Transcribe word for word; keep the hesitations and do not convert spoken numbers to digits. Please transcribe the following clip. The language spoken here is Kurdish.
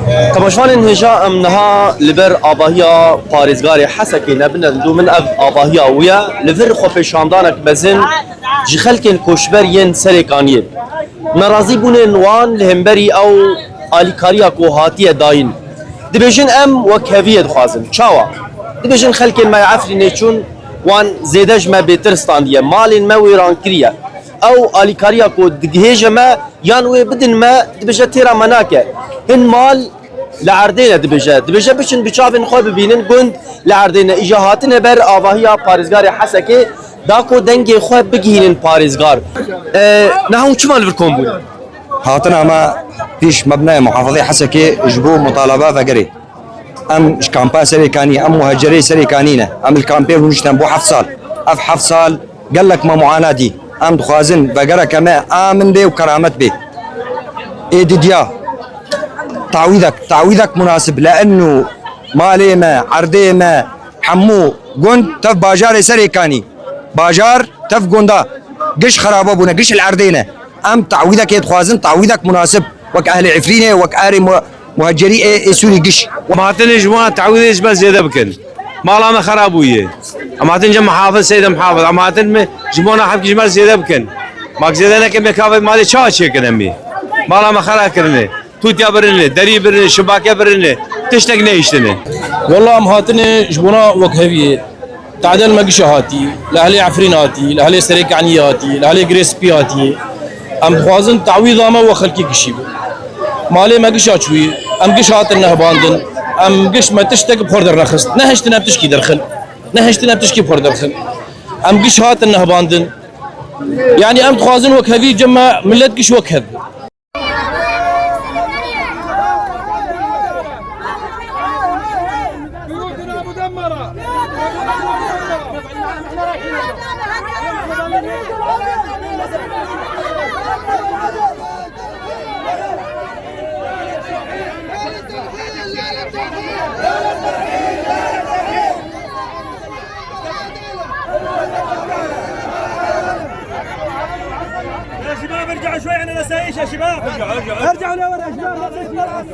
Temaşevanên hêja, em niha li ber avahiya parêzgarê Hesekê ne, bine dû min ev avahiya wî ye. Li vir xwepêşandanek mezin ji xelkên koçber yên Serêkaniyê. Nerazîbûnên wan li hemberî ew alîkariya ku hatiye dayîn. Dibêjin, em wekheviyê dixwazin. Çawa? Dibêjin, xelkên me yê Efrînê çûn, wan zêde ji me bêtir standiye. Malên me wêran kiriye. Ew alîkariya ku digihêje me, yan wê bidin me, dibêje têra me nake. Hin mal li erdê ne, dibêje. Dibêje, biçin bi çavên xwe bibînin, gund li erdê ne. Îja hatine ber avahiya parêzgarê Hesekê, da ku dengê xwe bigihînin parêzgar. E, niha hûn çima li vir kom bûne? Hatina me pîş mebnaya muhafazê Hesekê ji bo mutalaba vegerê. Em ji kampa Serêkanî, em muhacerê Serêkanî ne. Em li kampê rûniştin bo heft sal. Ev heft sal gelek me muana dî. Em dixwazin vegereke me amin bê û keramet bê. Ê didiya tawîdek, tawîdek munasib, le'ennu malê me, erdê me, hemû gund tev bajarê Serêkanî. Bajar tev gunda giş xeraba bûne, giş li erdê ne. Em tawîdekê dixwazin, tawîdek munasib, wek ehlê Efrînê, wek ehlê mu-, muhacerî ê, ê Sûrî giş. Em hatine ji wan tawîdê ji me zêde bikin. Mala me xera bûye. Em hatin cem muhafiz, seyde muhafiz. Em hatin mi ji wana hevkî ji me zêde bikin. Mak zêde neke me kavê malê çawa çêkin em ê? Mala me xera kirine. Tûtya birine, derî birine, şibake birine. Tiştek nehiştine. Wela em hatine ji bona wekheviyê. Tadel me gişa hatî, li ehlê Efrîn hatî, li ehlê Serêkaniyê hatî, li ehlê Girê Spî hatî. Em dixwazin tawîda me we xelkê gişî be. Malê me gişa çûyî, em giş hatin nehbandin, em giş me tiştek bi xwe dernexist. Nehiştin em tişkî derxin. Nehiştin em tişkî bi xwe derxin. Em giş hatin nehbandin. Yanî em dixwazin wekhevî cem me millet giş wekhev. يا شباب، ارجعوا شوي عن الأسايش يا شباب. ارجعوا، ارجعوا، ارجعوا. ارجعوا لورا يا شباب.